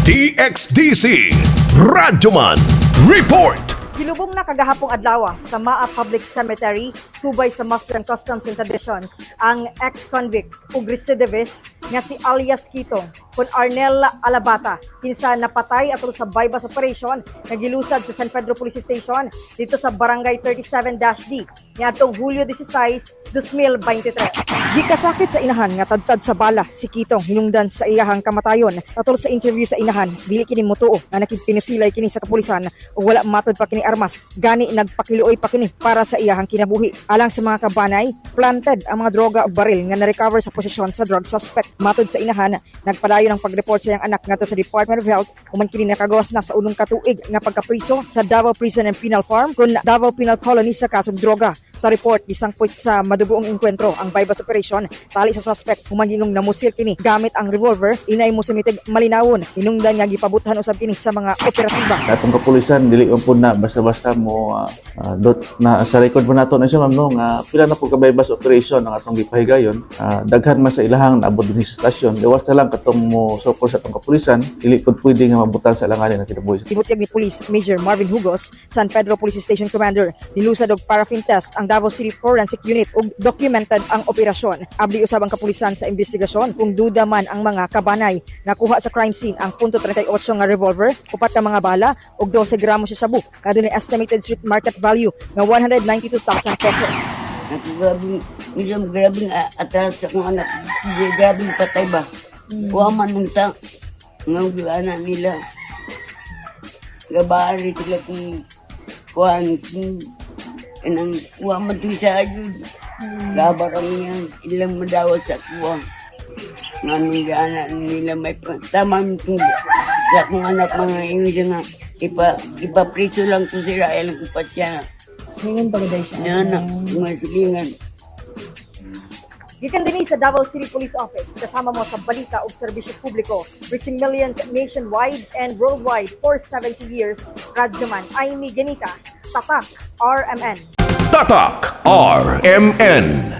DXDC Radyoman Report. Gilubong na kagahapong adlaw sa Maa Public Cemetery subay sa Muslim customs and traditions ang ex-convict ug recidivist nga si alias Kitong kun Arnel Alabata, kinsa napatay atol sa buy-bust operation nga gilusad sa San Pedro Police Station dito sa Barangay 37-D niadtong Hulyo 16, 2023. Gikasakit sa inahan nga tadtad sa bala si Kitong hinungdan sa iyahang kamatayon. Atol sa interview sa inahan, dili kini motuo nga nakigpinusilay kini sa kapulisan ug wala matod pa kini armas. Gani nagpakiluoy pa kini para sa iyahang kinabuhi. Alang sa mga kabanay, planted ang mga droga ug baril nga na-recover sa posisyon sa drug suspect. Matod sa inahan, nagpadayon ang pag-report sa iyang anak ngadto sa Department of Health human kini nakagawas na sa unong katuig nga pagkapriso sa Davao Prison and Penal Farm kun Davao Penal Colony sa kasog droga. Sa report, gisangpot sa madugoong engkwentro ang buy-bust operation tali sa suspect human gingong namusil kini gamit ang revolver, inay mo sumitig malinawon. Hinungdan nga gipabuthan usab kini sa mga operatiba. Atong kapulisan, dili man pud na basta-basta mo dot na sa record po nato na siya, ma'am, no, nga pila na po ka buy-bust operation ang atong gipahigayon. Daghan man sa ilahang naabot dinhi sa stasyon, gawas na lang katong mo sokol sa atong kapulisan, dili pud pwede nga mabutan sa alanganin ang kinabuhi. Gibutyag ni Police Major Marvin Hugos, San Pedro Police Station Commander, nilusad og paraffin test ang Davao City Forensic Unit ug documented ang operasyon. Abli usab ang kapulisan sa investigasyon kung duda man ang mga kabanay. Nakuha sa crime scene ang .38 nga revolver, upat ka mga bala ug 12 gramos sa shabu. Kadunay estimated street market value nga 192,000 pesos. Ako grabe, minsan grabe nga atras sa akong anak. Grabe patay ba? Wa man nung ta. Nga anak nila. Gabari sila kung kuan kung kanang wa man to sa ayud. Gabar ang niya ilang madawat sa kuwa. Nga nung anak nila may tama kung sa akong anak mga ingon siya nga ipapriso lang ko sila ilang ko pa siya. Ngayon pa siya. Nga anak, mga silingan. Gikan dinhi sa Davao City Police Office, kasama mo sa balita ug serbisyo publiko, reaching millions nationwide and worldwide for 70 years. Radyoman Amy Ganita, Tatak RMN. Tatak RMN.